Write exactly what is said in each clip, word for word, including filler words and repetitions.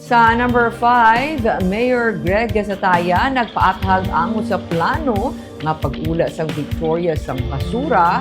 Sa number five, Mayor Greg Gasataya nagpaathag ang usa plano nga pag-ula sang Victoria sang basura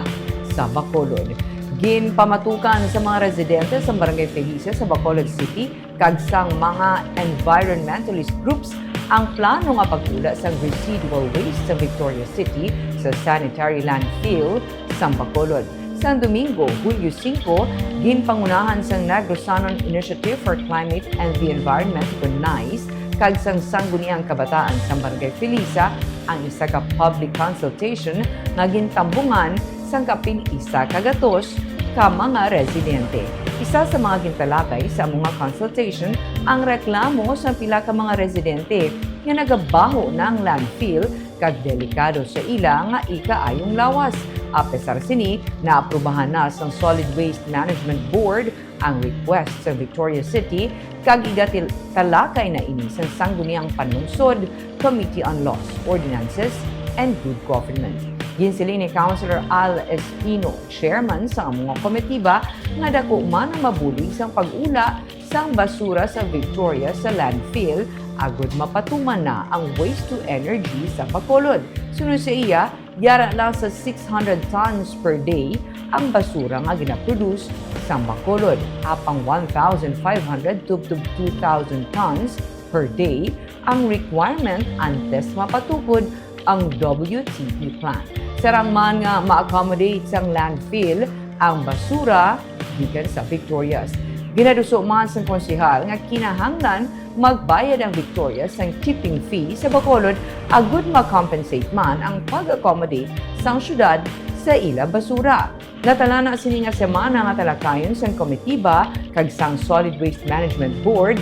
sa Bacolod. Ginpamatukan sa mga residente sa Barangay Felicia sa Bacolod City kag sang mga environmentalist groups ang plano nga pag-ula sang residual waste sa Victoria City sa sanitary landfill sang Bacolod. Sang Domingo, Hulyo singko, ginpangunahan sang Negrosanon Initiative for Climate and the Environment, kon nice, kag sang Sangguniang Kabataan sang Barangay Felicia ang isa ka public consultation nga gintambungan sang kapin isa ka gatos ka mga residente. Isa sa mga gintalakay sa among nga consultation ang reklamo sa pila ka mga residente nga nagabaho na ang landfill kag delikado sa ila nga ikaayong lawas. Apesar sini, naaprubahan na sang Solid Waste Management Board ang request sa Victoria City kag igatil-, talakay na ini sa Sangguniang Panlungsod, Committee on Laws, Ordinances, and Good Government. Ginsiling ni Councilor Al Espino, chairman sa among komitiba, nga dako man ang mabulig sang pag-ula sang basura sa Victoria sa landfill agod mapatuman na ang waste to energy sa Bacolod. Suno sa iya, yara lang sa six hundred tons per day ang basura nga ginaproduce sa Bacolod, apang one thousand five hundred tubtob two thousand tons per day ang requirement antes mapatukod ang W T P plant. Sarang man nga ma-accommodate sang landfill ang basura gikan sa Victorias. Ginaduso man sang konsehal nga kinahanglan magbayad ang Victorias sang tipping fee sa Bacolod agud ma-compensate man ang pag-accommodate sang syudad sa ila basura. Natalana sini nga semana nga talakayon sang komitiba kag sang Solid Waste Management Board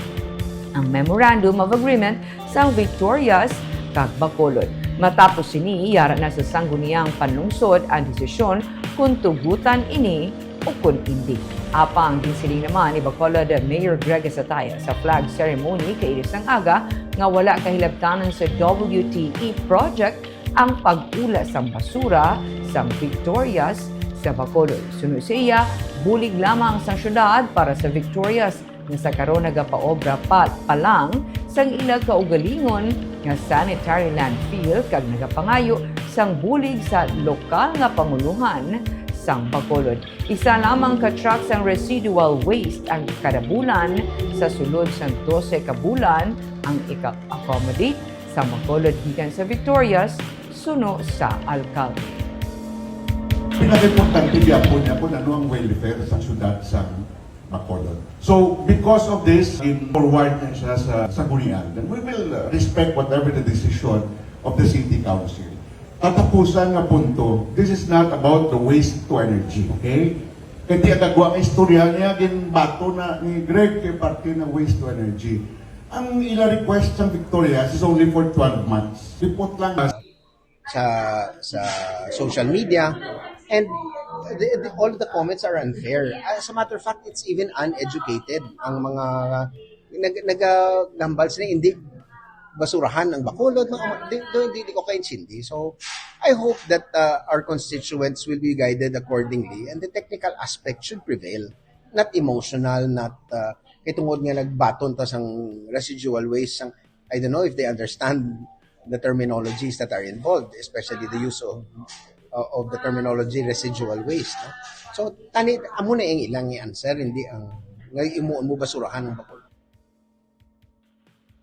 ang Memorandum of Agreement sang Victorias kag Bacolod. Matapos sini, yara na sa Sangguniang Panlungsod ang desisyon kon tugutan ini o kon indi. Apang ginsiling naman ni Bacolod Mayor Greg Sataya sa flag ceremony kaili sang aga nga wala kahilabtanan sa W T E project ang pag-ula sang basura sang Victorias sa Bacolod. Suno sa iya, bulig lamang sang syudad para sa Victorias nga sa karon nagapaobra pa, pa lang sang ila kaugalingon nga sanitary landfill kag nagapangayo sang bulig sa lokal nga pangulohan sang Bacolod. Isa lamang ka truck sang residual waste ang kada bulan. Sa sulod sang dose ka bulan ang ika-accommodate sa Bacolod gikan sa Victorias, suno sa alkalde. Pinaka-importante gyapon niya kung ano ang welfare sa syudad sa Bacolod. So, because of this, in forward na siya sa, sa Sangguniang, then we will uh, respect whatever the decision of the city council. Katapusan nga punto, this is not about the waste to energy, okay? Kaya di agagwa ang istorya niya, ginbato na ni Greg kay parte na waste to energy. Ang ila request sa Victorias is only for twelve months. Lipot lang. sa sa social media, and the, the, all the comments are unfair. As a matter of fact, it's even uneducated ang mga nag nagagambal sila, hindi basurahan ang Bacolod, mga di, di, di, di ko kaintindi. So I hope that uh, our constituents will be guided accordingly and the technical aspect should prevail, not emotional, not uh, kay tungod nga nagbaton ta sang residual waste sang I don't know if they understand the terminologies that are involved, especially the use of uh, of the terminology residual waste. No? So tani amo na ang ilang answer, hindi ang nga imo mo basurahan ang Bacolod.